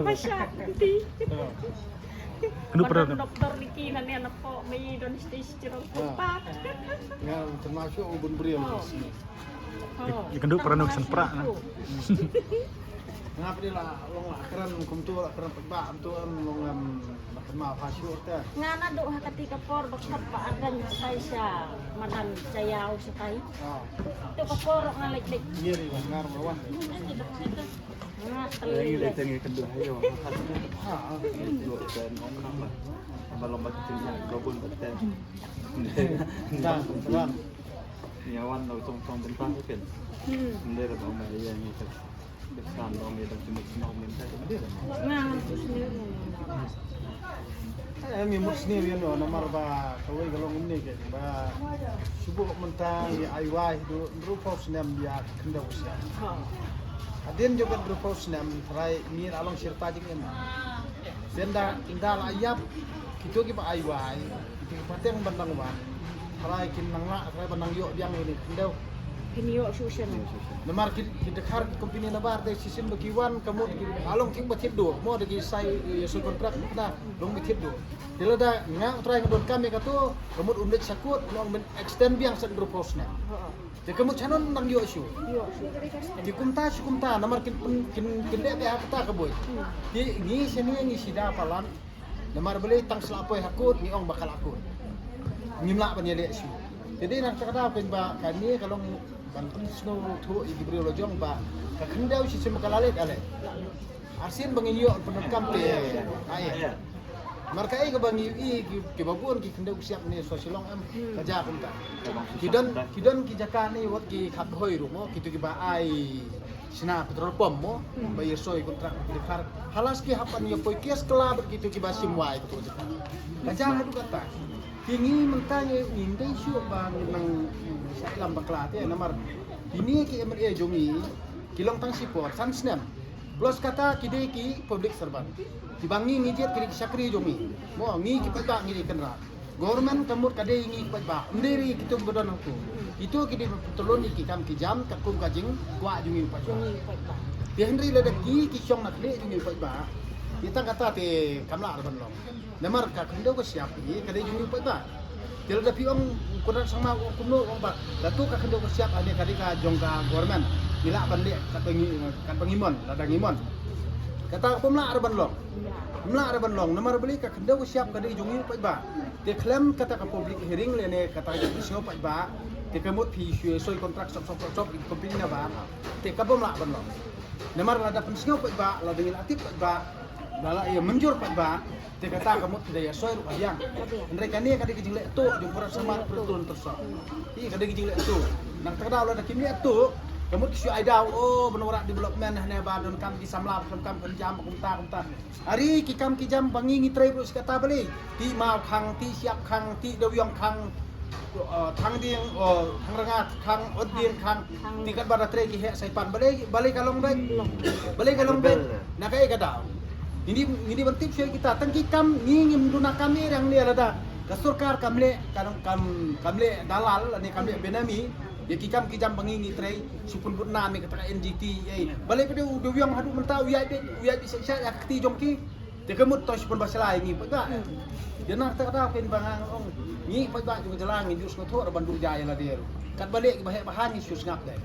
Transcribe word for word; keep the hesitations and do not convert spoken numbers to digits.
Masha ti. Kynduh para doktor Ricky na ne na pok mei don stage jerong kupat. Nga termasuk ubun briew. Kynduh para nuk san pra. Nga pdi la long la kren kumtu la kren pekbak kumtu em long em la kren ma pha shu te. Nga na duk ha kati ka por ba khot ba adan sai sha madan jayau sha tai. Tu ka por nga lek lek. Ye ri ngar ma wan. Nga teli. Ye ri teng kynduh ayo. Ha. Duk ten ong nang ba. Ba long ba tin ba bun ba ten. Wan wan. Ni awan lo tong tong bentang ken. Ndera ba ma ye ni. Em i mut sniew ïa no namar ba kawei ka long ymne ke ba shu buh mynta ïa ai wai du hynriewphew snem ïa khyndew snem. Hadien jong ka hynriewphew snem trai ngi la long shirta jingim. Senda inda la ïap kito ki ba ai wai kito ki pateng ban dang wan. Trai kin nang la trai ban nang ïoh biang ïa ni khyndew. Kin ïoh shu shen. Namar ki, ki dkhar ki company na bar dei shisien ba ki wan ka mut ki along ki ba thied dur mo da ki sai ïa sub contract na long ba thied dur. Te lada nga u trai nga don kam ïa kato ka mut um leit sha kut long ban extend biang sa hynriewphew snem. Te ka mut shanon nang ïoh shu. Ki kumta shu kumta namar kin kin kin dei ba ha kata ka boi. Te ngi shane ngi shida palan. Namar balei tang sla poi ha kut ngi ong ba ka la kut. Ngim lah ban ïaleh shuh. Te dei na kata ka daw pyn ba kane ka long ban pynsngewthuh ïa ki briew la jong ba ka khyndew shisien ka la leit aleh. Arsien ba ngin ïoh pyndonkam te ai. Namar kaei kaba ngi ïohi ki, kiba bun ki khyndew ki siap ne sha Shillong em ka ja kumta. Ki don ki don ki jaka ne wat ki khap hoi ruh mo kito kiba ai. Shna petrol pump mo ba ïa soi kontrak ki dkhar. Halas ki hap ban ïa poi case kylla bad kito kiba shim wai kito. Ka jang haduh katta. Ki ngi mynta ngi ngi dei shuh ba ngi nang sa lam bakla te namar kine ki M L A jong ngi ki long tang shipor san snem. Plus kata ki dei ki public servant. Kiba ngi ngi jied ki dei ki shakri jong ngi. Mo ngi ki paidbah ngi dei kynrad. Government ka mut ka dei ngi paidbah. Ym dei ri kito ba don hangto. Kito ki dei ba pyntylun ïa ki kam ki jam katkum ka jingkwah jong ngi paidbah. Te hynrei lada ki ki shong na khlieh jong ngi paidbah. Ïa tang kata te kam lah ban long. Namar ka khyndew ka shyiap ïa ka dei jong ngi paidbah. Te lada phi ong Conrad Sangma ong kumno ong ba. Lada tu ka khyndew ka shyiap ane ka dei ka jong ka government. Ngi lah ban leh katba ngi katba ngi mon lada ngi mon. Kata ka pom lah ban long. Ym lah re ban long namar balei ka khyndew ka shyiap ka dei jong ngi u paidbah. Te khlem kata ka public hearing lane kata ka pynsngew paidbah. Te ka mut phi shu soi kontrak sop sop sop sop ki company na bar. Te ka bym lah ban long. Namar lada pynsngew paidbah lada ngi la tip paidbah. Da la ïa mynjur paidbah. Te kata ka mut da ïa soi ruh ka biang. Hynrei kane ka dei ka jingleh tuh jong para samar para tun tersa. Hi ka dei ka jingleh tuh. Nang ta ka daw lada kim leh tuh. Ka mut ki shu ai daw o ban warak development hane ba don kam ki samla ba kam kam kan jam kumta kumta. Ari ki kam ki jam ba ngi ngi trei ruh shi kata balei. Ti maw khang, ti shyiap khang, ti dewiong khang, eh, thang dieng, oh, thang rnga khang, ot dieng khang. Ti katba da trei ki heh sai pan balei, balei ka long beit. Balei ka long beit. Na kaei ka daw. Ngi ngi ban tip shuwa kita tang ki kam ngi ngim duna kam ïa rang ne lada. Ka sorkar kam leh kam kam kam leh dalal ne kam leh benami. Ïa ki kam ki jam ba ngi ngi trei shu pynbud nam ïa kata ka N G T ei. Balei phi dei u dewiong haduh mynta u ïaid beit u ïaid beit sha sha ïa ka kti jong ki. Te ka mut to shu pynbasla ïa ngi paidbah. Ïa na kata kata phin ba nga ong ngi paidbah jong ka jylla ngi ju sngewthuh ban duh jai ïa lade ruh. Katba leh kiba heh ba ha ngi shu sngap dei.